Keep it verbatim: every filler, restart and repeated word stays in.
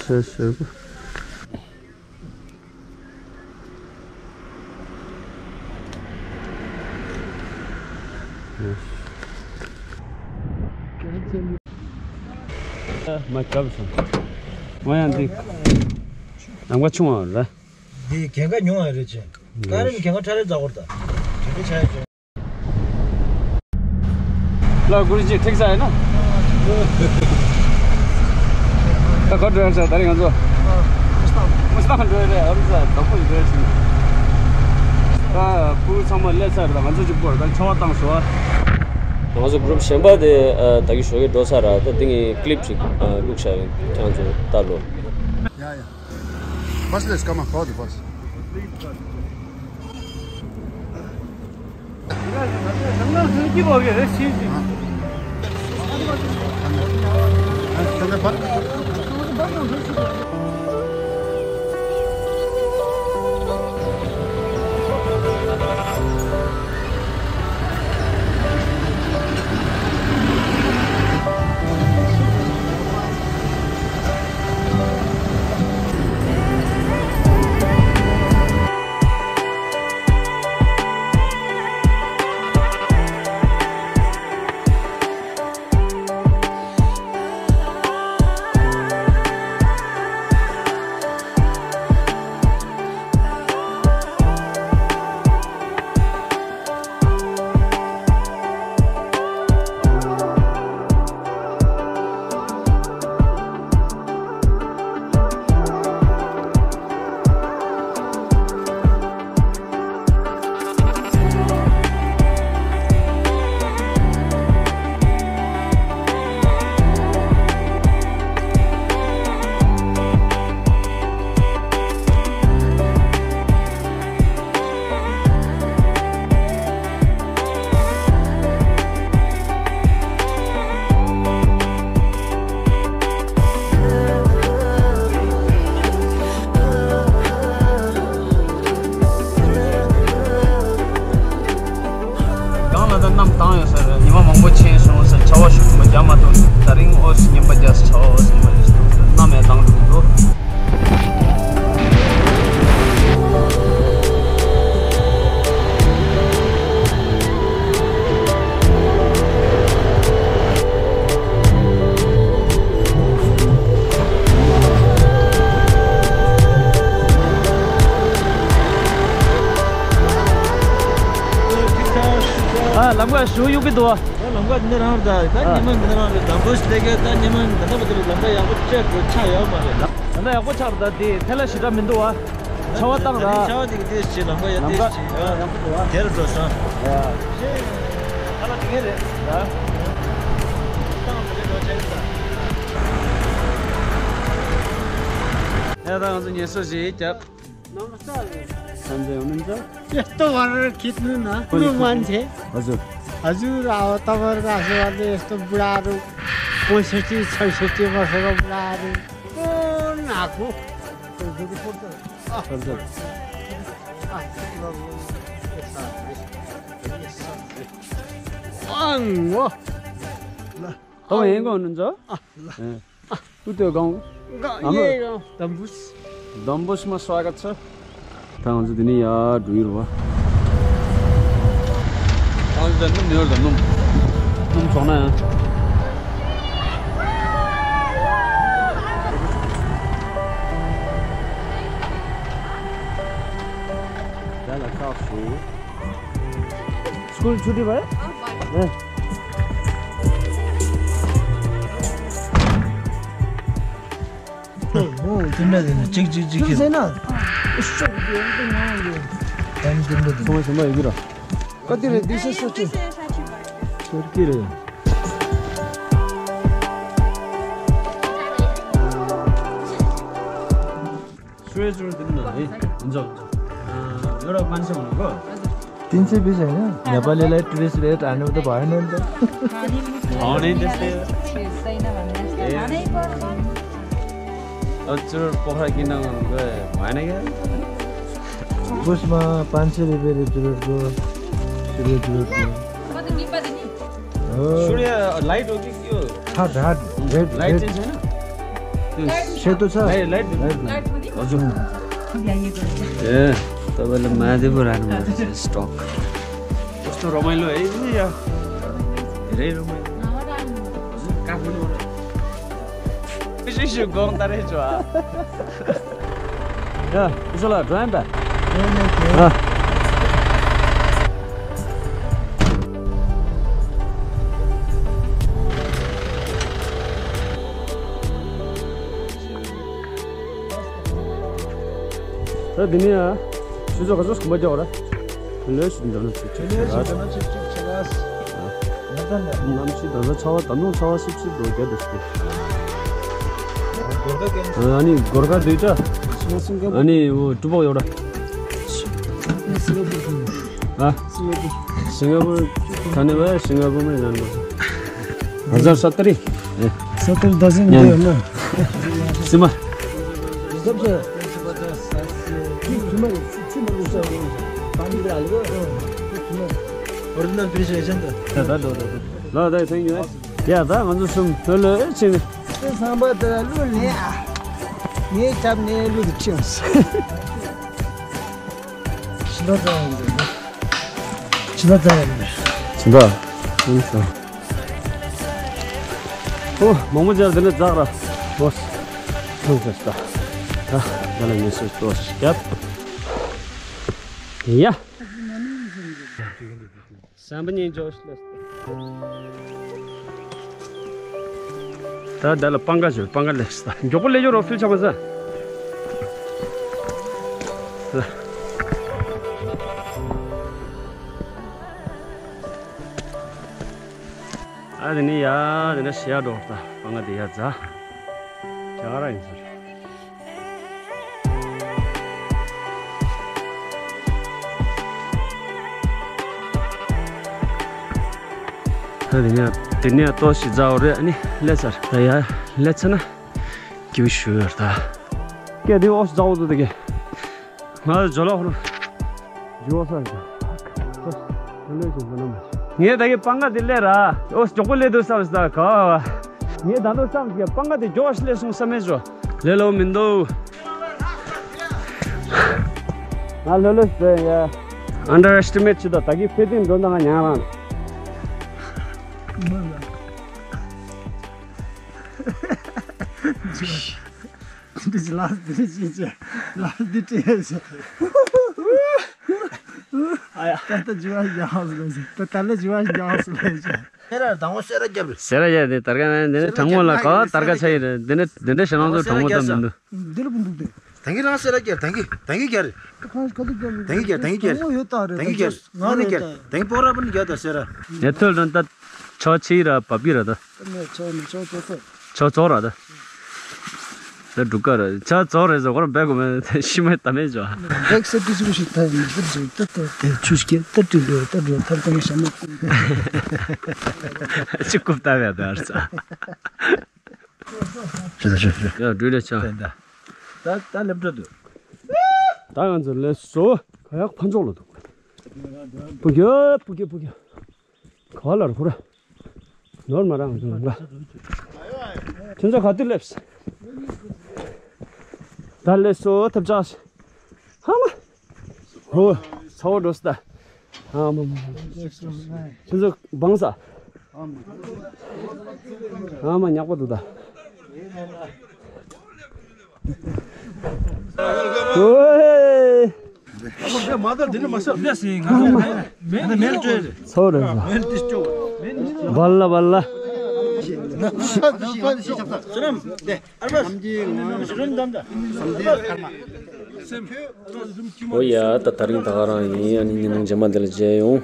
ཆེ་ཤོས། མ་བརྒྱབ་སོང་། ང་ཡང་འདི་ལམ་ཁ་ཆུང་བ་རེད། འདི་གན་ཁ་ཉུང་བ་རེད་ཅེ། ཀ་རིམ་གན་ཁ་ཁྲ་རེ་རྫ་གོར་ད། དེ་འདྲ་ཆགས་ཡོད་ཅེ། ལ་གུ་རུ་ཇི་ཐིག་ས་ཡིན་ན། ད་ག་འགྲོ་ཡང་ས་ད་རེས་ང་ཚོ་མུ་སྟང་འགྲོ་ཡ་རེད། ཨ་རུ་ས་དོག་པོ་ཞིག་འགྲོ་ཡ་ཞིག་ད་ཕྲུ་གུ་ཚང་མ་སླེབས་ཚར། ད་ང་ཚོ་གཅིག་པོར་ད་ཆོ་བ་བཏང་ཞོ། ང་ཚོ་གུ་རུབ་གཞན་པ་དེ་ད་གི་ཞོ་གི་འགྲོ་ཚར་ར། ད་དེ་ངས་ཀི་ལིབ་ཅིག་བླུགས་བཞག་ཡོད། ཁྱེད་ཚོ་ལྟ་ལོ། Yeah, yeah. Bus, let's come on, call the bus. གང་ལ་ད་གནམ་བཏང་ཡོད་ས་རེད། ཉི་མ་མང་པོ་ཕྱིན་སོང་ས། ཆར་པ་ཞིག་མ་རྒྱག་མ་ཐུབ། ད་རིང་ཨོ་སི་ཉིན་པ་རྒྱག་ས། ཆར་པ་ཨོ་སི་ཉིན་པ་རྒྱག་ས། གནམ་ཡང་བཏང་འགྲོ་གི་འདུག་ཨ། ལམ་ཁ་ཞུ་གཡུག་གི་འདུག་ཨ། ལམ་ཁ་འདི་རང་རེད། ད་ཉི་མ་འདི་རང་རེད། དམ་པོ་ཞིག་ལས་ཀ་ད་ཉི་མ་འདི་འདྲ་པོ་དེ་ལ་ལམ་ཁ་ཡག་པོ་བཅད་དགོས་ཆགས་ཡོད་མ་རེད། ད་ལྟ་ཡག་པོ་ཆགས་རེད། ད་དེ་ཐལ་ལ་ཞེ་དྲག་མི་འདུག་ཨ། ཆར་པ་བཏང་ར། ཆར་པ་དེ་གི་དེ་ཞེ་ལམ་ཁ་ཡག་དེ་ཞེ་ཡག་པོ་འདུག་ཨ། དེར་འགྲོ་སོང་། ཡ། ཞེ། ཁ་ལག་དེ་གས་རེད་ད། བཏང་དེ་འགྲོ་ཆེན་ད། ཡ། ད་ང་ཚོ་ངལ་གསོ་ཞིག་རྒྱབ། Esto va a requerir una, una manche. हजुर। हजुर, अब तपाईँहरूको आशीर्वादले यस्तो बुढाहरू पैँसट्ठी, छैसट्ठी वर्षको बुढाहरू को नाको हजुर। अँ, हो। ल। तपाईँ यहीँको हुनुहुन्छ? अँ, ल। ए। ऊ त्यो गाउँ? गाउँ, हाम्रो यही गाउँ, डम्बुस। डम्बुसमा स्वागत छ। ད་ང་ཚོ་འདི་ནས་ཡར་འགྲོ་ཡི་རེད་བ། ད་ང་ཚོ་ད་སྣུམ་ཉོ་ར། ད་སྣུམ། སྣུམ་བཙོང་ན་ཡང་། ཡར་ལ་ཁག་སུ། स्कूल छुट्टी भयो? हाँ। हो, तिमीलाई दिनु, चिक, चिक, चिक, चिक। छैन? यसो, यो त नआउने। टाइम तिमीलाई दिनु। समय, समय हेर। कति रे? दुई सय साठी। दुई सय साठी भयो। कति रे? टुरिस्ट रेट दिनु न है। हुन्छ, हुन्छ। अँ, एउटा मान्छे हुनुको? तिन सय बिस होइन? नेपालीलाई टुरिस्ट रेट हान्नु त भएन नि त। खाने त्यस्तै हो। ए। अब चुरोट पोखरा किन्न गयो भएन क्या? उसमा पाँच सय रुपियाँ रे चुरोटको। सूर्य चुरोटको। हो। सूर्य लाइट हो कि के हो? Hard, hard, red, light red. चाहिँ छैन? सेतो छ। Light, light. हजुर। ए, तपाईँले माथि पो राख्नु भएको छ स्टक। कस्तो रमाइलो है नि यहाँ। धेरै रमाइलो। हजुर, काठमाडौँबाट। विशेष गाउँ तारै छ। 야, 우sol아, drive back. 아. ད་འདི་ནས་ཨ། ཆུ་ཚོད་ག་ཚོད་གོམ་པ་རྒྱག་ར། ལོས་ཤིག་འདོན་ན་ཅིག་ཅིག་ལོས་ཤིག་འདོན་ན་ཅིག་ཅིག་བྱེད་ལ། ང་ད་ནས། གནམ་གཤིས་ད་ལྟ་ཆར་པ་ད་དུང་ཆར་པ་སིབ་སིབ་འགྲོ་རྒྱུ་འདུག་ཟེར། སྒོར་ཁ་ཀན། ཨ་ནི་སྒོར་ཁ་འདུག་ཅག་ཨ་ནི་འོ་གྲུ་པག་ཡོད་ར། ཨ། སིང་ག་པུར། ད་ནི་བས་སིང་ག་པུར་མེད་ན་ནོ། ཧ་ཟར་སོ་ཏི་རི། ཨེ། སོ་ཏི་རི་ད་ཟིན་འདི་ཡོད་ན། སི་མ། Original British agent. ལ་ད་thank you. ཡ་ད་ང་ཚོ་གསུམ་ལྷོད་ལྷོད་ཕྱིན། དེ་ཚང་མ་དེ་ལ་ལུས་ལེན་ཨ། ངའི་ཁྱབ་ནས་ལུས་དུ་ཁྱིམ་སོང་། ཕྱི་ལོགས་ཙམ་ཡིན་འདུག་ཕྱི་ལོགས་ཙམ་ཡིན་འདུག་ཕྱི་ལོགས། ཨོ། མང་པོ་ཅར་དེ་ནས་འཛག་ར། ལོས། ཐུག་ཟེར་ད། ད་ད་ལ་ངེས་སོ་ཏོ་ཞིག་རྒྱབ། ཡ། སམ་པ་ཉིན་ཇོ་ཤི་ལེ། ད་ད་ལ་པང་ག་ཞོར་པང་ག་ལེ་ཤ་མགྱོགས་པོ་ལེ་ཞོར་རོ་ཕིལ་ཆ་མ་ཟ། ཨ་དེ་ནི་ཡ་དེ་ན་ཤི་ཡ་འགྲོ་ད་པང་ག་དེ་ཡ་ཛ། ཇ་ག་ར་ཡིན་ཟེར། ད་དེ་ནས་དེ་ནས་ལྟོ་ཞིག་འཛའ་བོ་རེད། ཨ་ནི་སླེབས་ཚར། ད་ཡ་སླེབས་ཚར་ན་སྐྱིད་པོ་ཞུ་ཡོད་ད། སྐད་དེ་ཨོ་ཞིག་འཛའ་བོ་འདུག་ད་གི། ང་ཇོ་ལོ་ཧོ་རུ། ཇོ་ས་རེད། ངས་ད་གི་པང་ག་དེ་སླེབས་ར། ཨོ་མགྱོགས་པོ་སླེབས་འདུག་བསམ་ཟེར་ད་ག་ངས་ད་ལྟ་བསམ་གི་པང་ག་དེ་མགྱོགས་སླེབས་སོང་བསམ་མེད་ཇོ། ལེ་ལོ་མི་འདུག་ང་ལོ་ལོ་ཟེར་ཡ། Underestimate བྱེད་དོ་ད་གི་ཕེ་ཏིན་འགྲོ་ན་ང་ཉང་རང་། འདི་ཅི་ལ་འདི་ཅི་ཅི་ལ་འདི་ཅི་ཅི། ཨ་ཡ། ད་ལྟ་ཇི་བ་ཡག་སུ་ལས་ད་ད་ལྟ་ཇི་བ་ཡག་སུ་ལས། སེ་ར་དང་པོ་སེ་ར་རྒྱབ་རེད། སེ་ར་རྒྱབ་དེ་དར་ག་ནས་འདི་ནས་དྲང་མོ་ལ་ག་བ་དར་ག་ཆ་ཡིན་རེད། འདི་ནས་འདི་འདྲ་ཞེ་ལང་ཚོ་དྲང་མོ་ད་མི་འདུག་འདི་ལ་བུ་འདུག་དེ། ད་གིན་རང་སེ་ར་རྒྱབ། ད་གིན་ད་གིན་རྒྱབ་རེད། ཁ་ཁ་ཏུ་རྒྱབ་རེད། ད་གིན་རྒྱབ། ད་གིན་རྒྱབ། དྲང་མོ་ཡོད་ད་རེད། ད་གིན་རྒྱབ། ང་ནི་རྒྱབ། ད་གིན་པོ་ར་བུ་ནི་རྒྱབ་ད་སེ་ར། ཉེ་ཐོལ་རང་ད་ཆོ་ཆི་ར་བབ་ཀྱི་ར་ད། ནས་ཆོ་ནས་ཆོ་ཆོ་ཆོ། ཆོ་ཚོགས་ར་ད། ད་འབྲུག་དཀར་ཆ་ཚོགས་རེད་ཟེར་བར་བེག་གོ་མེད་ཤི་མེད་ད་མེད་ཅོ། བེག་སེ་ཏི་ཟུ་ཤི་ད་མི་ཟེར་ཟེར་ད་ད་ད་ཆུ་ཤི་ད་ཏི་ལོ་ད་རོ་ཐར་ཏང་ཤ་མ། ཅི་ཀུབ་ད་བེ་ད་ཨར་ཚ། ཤི་ད་ཤི་ཤི། ཡ་འགྲུལ་ལས་ཆ། ད་ད་ལེབ་འགྲོ་འདུག་ད་ང་ཚོ་ལས་སོ་ག་ཡག་ཕན་ཚོགས་ལ་འདུག་པུ་གྱ་པུ་གྱ་པུ་གྱ། ག་ལར་ཁུ་ར། ནོར་མ་རང་ཚོ་ལ། ཁྱོད་ཚོ་ག་དུས་སླེབས། ད་སླེབས་སོ་ཐབས་ཆག་ཧ་མ། ཧོ། ཚ་བོ་འགྲོ་སི་ད། ཧ་མ་མ། ཁྱོད་ཚོ་བང་ས། ཧ་མ་ཉག་པོ་འདུག་ད། ཚོ་རེད། བལ་ལ་བལ་ལ། ཨོ་ཡ། ད་དེ་རིང་ད་ག་རང་ཡིན། ཨ་ནི་ཉིན་མོ་རྗེས་མ་འདི་ལ་མཇལ་ཡོང་།